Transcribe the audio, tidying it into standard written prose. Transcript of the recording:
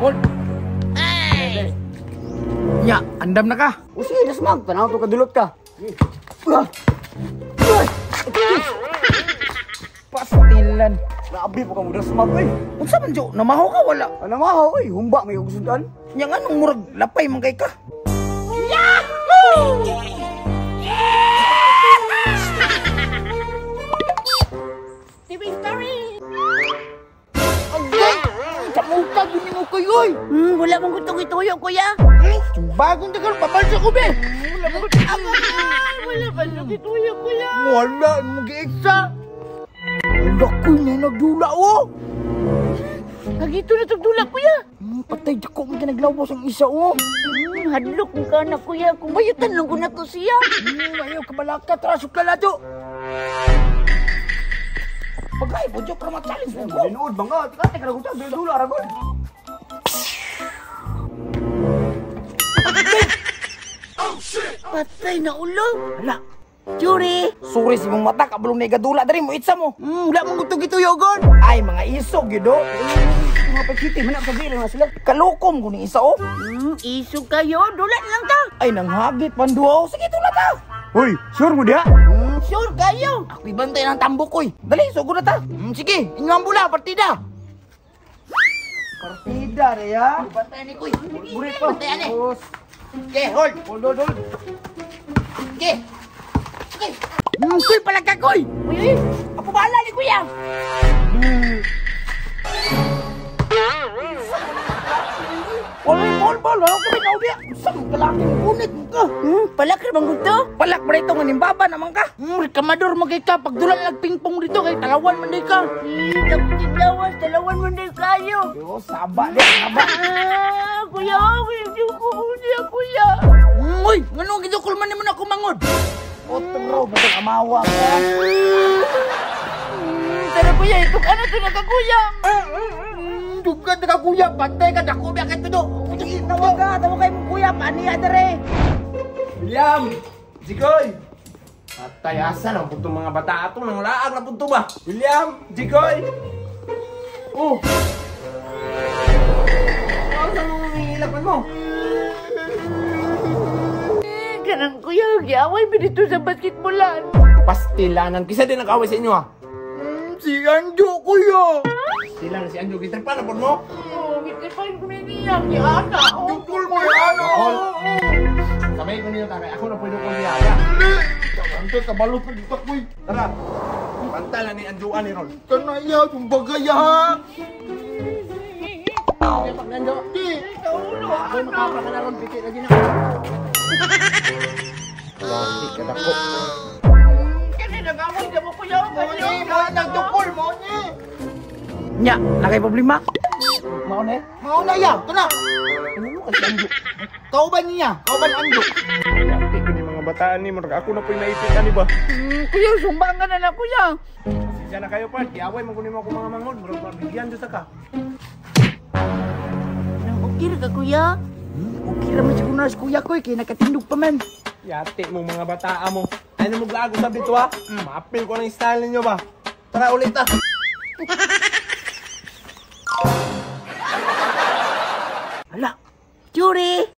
Hold. Hey. Nya, andam na ka. O sige, dasmag. Tanaw to kadulot ka. Pastilan. Grabe po ka mo dasmag oy. Unsa man jo? Namaho ka wala? Namaho oy, humba may ugsudan. Nya nganong murag lapay man kay ka? Yahoo! Victory! Agay! Kamuka, gini mo kayo, oy! Wala mong gutong ituyo, kuya! Bagong tagal, pabalsa ko, be! Wala mong gutong... Wala ba nang ituyo, kuya? Wala, mag-iiksa! Wala ko na nagdula, oh! Nagito na itong dula, kuya! Patay, dako mo naglawas ang isa, oh! Hadlok mo ka na, kuya. Kung bayutan lang ko na to siya. Ayaw, kabalaka, tara, sukla lato! Pagay, budyo, para ma-challenge mo ko. Linuod, bangga. Tika, tika, tika, dula, aragon. Oh, shit! Patay na ulo. Hala. Sorry. Sorry si mong mata, kabulong na igadula. Dari mo, itsa mo. Wala mong gutong ituyo, gon. Ay, mga isog, yun, do. Mga pagkiti, manap sa bilang na sila. Kalukom ko ni isa, oh. Isog kayo, dula lang ta. Ay, nanghagit, pandua, oh. Sige, dula ta. Uy, sure mo diha? Sure kayo. Ako'y bantay ng tambok, oy. Dali, sugod na ta. Sige, inyo ang bula, partida. Partida, Rhea. Bantay ni kuy. Burit pa. Bantay ani. Okay, hold. Hold, hold, hold. Okay. Okay. Kuy, palagka, kuy. Uy, uy. Ako bahala ni kuya. Wala, bol, bol. Wala ko rin naubi. Saan mo kalaki mo punit mo ka? Palak ra bang gusto? Palak pa rito nga nimbaba naman ka. Rekamador magay ka. Pagdulan nagpingpong dito kay talawan man day ka. Lawas, talawan man day kayo. Yo, saba di, saba. Kuya, hindi ko niya, kuya. Uy, ngano gidukol man nimo na kumangod? Otro, batang amawa ka. Tara kuya, ito ka na to nakakuya. Dugan na kuya, bantay ka, dako biya kay tudo. Tawag ka, tawag kay mong kuya, paaniya dere. William! Jikoy! Patay, asa lang po itong mga bata ato, nang laag na po ito ba? William! Jikoy! Oh! Saan mo umiilapan mo? Ganang kuya, giaway mi dito sa basketballan. Pastilanan, kisa din nag-away sa inyo ha? Si Anjo, kuya! Sila na si Anjo, gitripan na po mo? Oo, gitripan ko na niya, giana. Dukol mo yan, oh! Kamay ko niyo takay, ako na pwede ko niya. Dili! Ante, kabalot na dito, kuy. Tara, pantala ni Anjoan ni Ron. Kanaya, yung bagay ha! Anjo. Di! Ako makapra ka na ron, piti lagi na. Lagi ka dako. Kasi nag-away na mo, kuya. Moni, mo nagdukol, Moni! Nya, nakay problema? Mao na eh? Mao na ya, ito na! Ano mo kasi Anjo? Kauban niya, kauban Anjo. Yati ko ni mga bataan ni, murag ako na po'y naipit ani ba? Kuya, sumbangan na na, kuya. Pasensya na kayo, part. Giaway man ko nimo ako mga mangod. Murag mabigyan jud ta ka. Nang okay ra ka, kuya? Okay ra man siguro na si kuya ko, kay nakatindog pa man. Yati mo mga bataa mo. Ano mo glago sa bito ha? Maapil ko ng style ninyo ba? Tara ulit ah. Hala, Sorry.